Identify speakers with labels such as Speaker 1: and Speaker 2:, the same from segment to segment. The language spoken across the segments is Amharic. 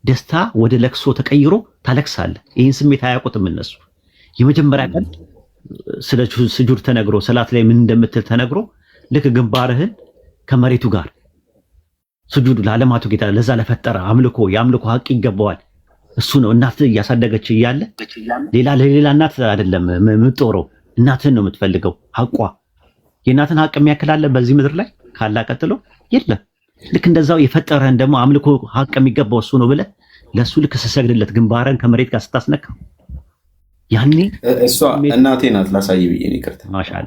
Speaker 1: ደስታ ወደ ለቅሶ ተቀይሮ ታለቅሳለህ። ይህን ስሜት አያውቁትም እነሱ። የመጀመሪያ ቀን ስለ ስጁድ ተነግሮ፣ ሰላት ላይ ምን እንደምትል ተነግሮ፣ ልክ ግንባርህን ከመሬቱ ጋር ስጁድ ለዓለማቱ ጌታ፣ ለዛ ለፈጠረ አምልኮ፣ የአምልኮ ሀቅ ይገባዋል። እሱ ነው። እናትህ እያሳደገች እያለ ሌላ ለሌላ እናት አይደለም የምትጦረው፣ እናትህን ነው የምትፈልገው። ሀቋ የእናትን ሀቅ የሚያክል አለ በዚህ ምድር ላይ ካላ ቀጥሎ የለም። ልክ እንደዛው የፈጠረህን ደግሞ አምልኮ ሀቅ የሚገባው እሱ ነው ብለህ ለእሱ ልክ ስትሰግድለት፣ ግንባርህን ከመሬት ጋር ስታስነካ ያኔ
Speaker 2: እሷ እናቴ ናት። ላሳይ ብዬ ነው። ይቅርታ።
Speaker 1: ማሻአላ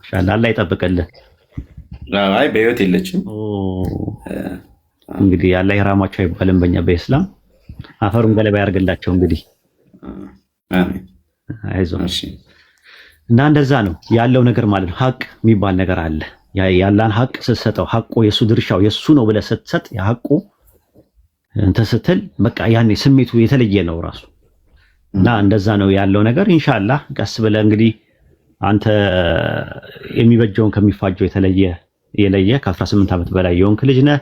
Speaker 1: ማሻአላ፣ አላህ ይጠብቅልህ።
Speaker 2: አይ፣ በህይወት የለችም።
Speaker 1: እንግዲህ አላህ ይራማቸው አይባልም በእኛ በኢስላም፣ አፈሩን ገለባ ያርግላቸው። እንግዲህ አይዞህ። እና እንደዛ ነው ያለው ነገር ማለት ነው። ሀቅ የሚባል ነገር አለ። ያላን ሀቅ ስትሰጠው፣ ሀቁ የሱ ድርሻው የሱ ነው ብለህ ስትሰጥ፣ የሀቁ እንትን ስትል በቃ ያኔ ስሜቱ የተለየ ነው ራሱ። እና እንደዛ ነው ያለው ነገር። ኢንሻአላህ ቀስ ብለህ እንግዲህ አንተ የሚበጀውን ከሚፋጀው የተለየ የለየ ከ18 ዓመት በላይ የሆንክ ልጅ ነህ።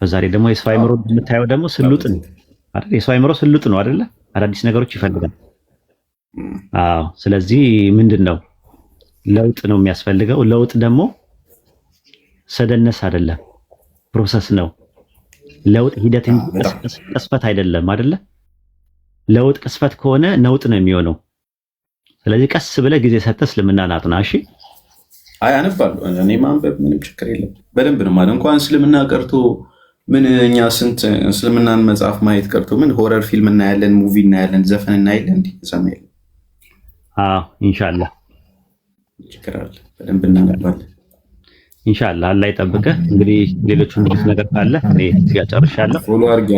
Speaker 1: በዛሬ ደግሞ የሰው አይምሮ የምታየው ደግሞ ስሉጥ ነው አይደል? የሰው አይምሮ ስሉጥ ነው አይደለ? አዳዲስ ነገሮች ይፈልጋል። አዎ። ስለዚህ ምንድን ነው፣ ለውጥ ነው የሚያስፈልገው። ለውጥ ደግሞ suddenness አይደለም፣ process ነው። ለውጥ ሂደት እንጂ ቅጽበት አይደለም አይደለ? ለውጥ ቅጽበት ከሆነ ነውጥ ነው የሚሆነው። ስለዚህ ቀስ ብለህ ጊዜ ሰጥተህ እስልምናን አጥና። እሺ።
Speaker 2: አይ፣ አነባለሁ። እኔ ማንበብ ምንም ችግር የለም። በደንብ ነው ማለት እንኳን እስልምና ቀርቶ ምን እኛ ስንት እስልምናን መጽሐፍ ማየት ቀርቶ ምን horror ፊልም እናያለን፣ movie እናያለን፣ ዘፈን እናያለን። እንዲህ ሰማ የለም።
Speaker 1: አዎ፣ ኢንሻአላህ።
Speaker 2: ችግር አለ። በደንብ እናነባለን።
Speaker 1: ኢንሻአላህ፣ አላህ ይጠብቅህ። እንግዲህ ሌሎቹ ነገር ካለ እኔ እዚህ ጋር ጨርሻለሁ።
Speaker 2: Follow አድርጌ።